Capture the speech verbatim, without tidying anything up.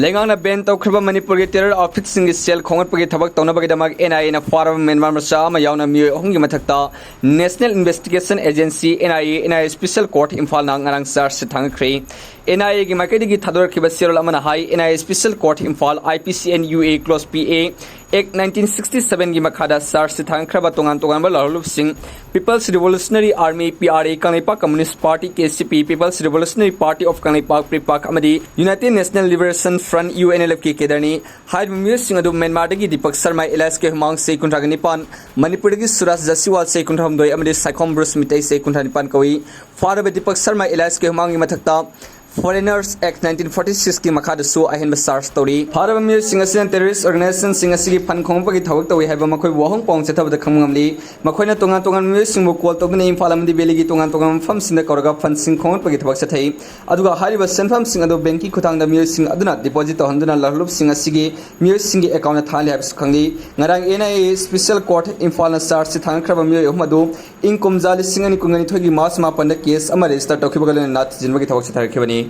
ꯂꯩꯉꯥꯛꯅ ꯕꯦꯟ ꯇꯧꯈ꯭ꯔꯕ ꯃꯅꯤꯄꯨꯔꯒꯤ ꯇꯦꯔꯔ ꯑꯥꯎꯠꯐꯤꯠꯁꯤꯡꯒꯤ ꯁꯦꯜ ꯈꯣꯝꯒꯠꯄꯒꯤ ꯊꯕꯛ ꯇꯧꯅꯕꯒꯤꯗꯃꯛ ꯑꯦꯟ ꯑꯥꯏ ꯑꯦꯅ ꯐꯥꯔꯕ ꯃ꯭ꯌꯥꯟꯃꯥꯔ ꯃꯆꯥ ꯑꯃ ꯌꯥꯎꯅ ꯃꯤꯑꯣꯏ ꯑꯍꯨꯝꯒꯤ ꯃꯊꯛꯇ national investigation agency, N I A, N I A special court ꯏꯝꯐꯥꯜꯅ ꯉꯔꯥꯡ ꯆꯥꯔꯖꯁꯤꯠ ꯊꯥꯡꯒꯠꯈ꯭ꯔꯦ꯫ ꯑꯦꯟ ꯑꯥꯏ ꯑꯦꯒꯤ ꯃꯥꯏꯀꯩꯗꯒꯤ ꯊꯥꯗꯣꯔꯛꯈꯤꯕ ꯆꯦꯔꯣꯜ ꯑꯃꯅ ꯍꯥꯏ, N I A special court Imphal, I P C and U A close P A, act nineteen sixty ꯁꯚꯦꯟꯒꯤ ꯃꯈꯥꯗ ꯆꯥꯔꯖꯁꯤꯠ ꯊꯥꯡꯒꯠꯈ꯭ꯔꯕ ꯇꯣꯉꯥꯟ ꯇꯣꯉꯥꯟꯕ ꯂꯥꯜꯍꯧꯂꯨꯞꯁꯤꯡ, People's Revolutionary Army, P R A, Kangleipak Communist Party, K C P, People's Revolutionary Party of Kangleipak, ꯄ꯭ꯔꯤꯄꯥꯛ, ꯑꯃꯗꯤ United National Liberation Front, U N L ꯑꯦꯐꯀꯤ ꯀꯦꯗꯔꯅꯤ꯫ ꯍꯥꯏꯔꯤꯕ ꯃꯤꯑꯣꯏꯁꯤꯡ ꯑꯗꯨ ꯃ꯭ꯌꯥꯟꯃꯥꯔꯗꯒꯤ ꯗꯤꯄꯛ ꯁꯔꯃ ꯑꯦꯂꯥꯏꯁ ꯀꯦ ꯍꯨꯃꯥꯡ ꯆꯍꯤ ꯀꯨꯟꯊ꯭ꯔꯥꯒ ꯅꯤꯄꯥꯟ, ꯃꯅꯤꯄꯨꯔꯗꯒꯤ ꯁꯨꯔꯥꯖ ꯖꯁꯤꯋꯥꯜ ꯆꯍꯤ ꯀꯨꯟꯊ꯭ꯔꯥꯍꯨꯝꯗꯣꯏ ꯑꯃꯗꯤ ꯁꯥꯏꯈꯣꯝ ꯕ꯭ꯔꯨꯁ ꯃꯤꯇꯩ ꯆꯍꯤ ꯀꯨꯟꯊ꯭ꯔꯥ ꯅꯤꯄꯥꯟ ꯀꯧꯏ꯫ ꯐꯥꯔꯕ ꯗꯤꯄꯛ ꯁꯔꯃ ꯑꯦꯂꯥꯏꯁ ꯀꯦ ꯍꯨꯃꯥꯡꯒꯤ ꯃꯊꯛꯇ Foreigners Act ꯅꯥꯏꯟꯇꯤꯟ ꯐꯣꯔꯇꯤ ꯁꯤꯛꯁꯀꯤ ꯃꯈꯥꯗꯁꯨ ꯑꯍꯦꯟꯕ ꯆꯥꯔꯖ ꯇꯧꯔꯤ꯫ ꯐꯥꯔꯕ ꯃꯤꯑꯣꯏꯁꯤꯡ ꯑꯁꯤꯅ ꯇꯦꯔꯣꯔꯤꯁ ꯑꯣꯔꯒꯅꯥꯏꯖꯦꯁꯟꯁꯤꯡ ꯑꯁꯤꯒꯤ ꯐꯟ ꯈꯣꯝꯒꯠꯄꯒꯤ ꯊꯕꯛ ꯇꯧꯏ ꯍꯥꯏꯕ ꯃꯈꯣꯏꯕꯨ ꯋꯥꯍꯪ ꯄꯥꯎꯍꯪ ꯆꯠꯊꯕꯗ ꯈꯪꯕ ꯉꯝꯂꯤ꯫ ꯃꯈꯣꯏꯅ ꯇꯣꯉꯥꯟ ꯇꯣꯉꯥꯟꯕ ꯃꯤꯑꯣꯏꯁꯤꯡꯕꯨ ꯀꯣꯜ ꯇꯧꯗꯨꯅ ꯏꯝꯐꯥꯜ ꯑꯃꯗꯤ ꯚꯦꯂꯤꯒꯤ ꯇꯣꯉꯥꯟ ꯇꯣꯉꯥꯟꯕ ꯃꯐꯝꯁꯤꯡꯗ ꯀꯧꯔꯒ ꯐꯟꯁꯤꯡ ꯈꯣꯝꯒꯠꯄꯒꯤ ꯊꯕꯛ ꯆꯠꯊꯩ꯫ ꯑꯗꯨꯒ ꯍꯥꯏꯔꯤꯕ ꯁꯦꯟꯐꯝꯁꯤꯡ ꯑꯗꯨ ꯕꯦꯡꯀꯤ ꯈꯨꯠꯊꯥꯡꯗ ꯃꯤꯑꯣꯏꯁꯤꯡ ꯑꯗꯨꯅ ꯗꯤꯄꯣꯖꯤꯠ ꯇꯧꯍꯟꯗꯨꯅ ꯂꯥꯜꯍꯧꯂꯨꯞꯁꯤꯡ ꯑꯁꯤꯒꯤ ꯃꯤꯑꯣꯏꯁꯤꯡꯒꯤ ꯑꯦꯀꯥꯎꯟꯗ ꯊꯥꯍꯜꯂꯤ ꯍꯥꯏꯕꯁꯨ ꯈꯪꯂꯤ꯫ ꯉꯔꯥꯡ N I A special court ꯏꯝꯐꯥꯜꯅ ꯆꯥꯔꯖꯁꯤꯠ ꯊꯥꯡꯒꯠꯈ꯭ꯔꯕ ꯃꯤꯑꯣꯏ ꯑꯍꯨꯝ ꯑꯗꯨ ꯏꯪ ꯀꯨꯝꯖꯥ ꯂꯤꯁꯤꯡ ꯑꯅꯤ ꯀꯨꯟꯒ ꯅꯤꯊꯣꯏꯒꯤ ꯃꯥꯔꯆ ꯃꯥꯄꯟꯗ ꯀꯦꯁ ꯑꯃ ꯔꯦꯖꯤꯁꯇꯔ ꯇꯧꯈꯤꯕꯒ ꯂꯣꯏꯅꯅ ꯊꯤꯖꯤꯟꯕꯒꯤ ꯊꯕꯛ ꯆꯠꯊꯔꯛꯈꯤꯕꯅꯤ꯫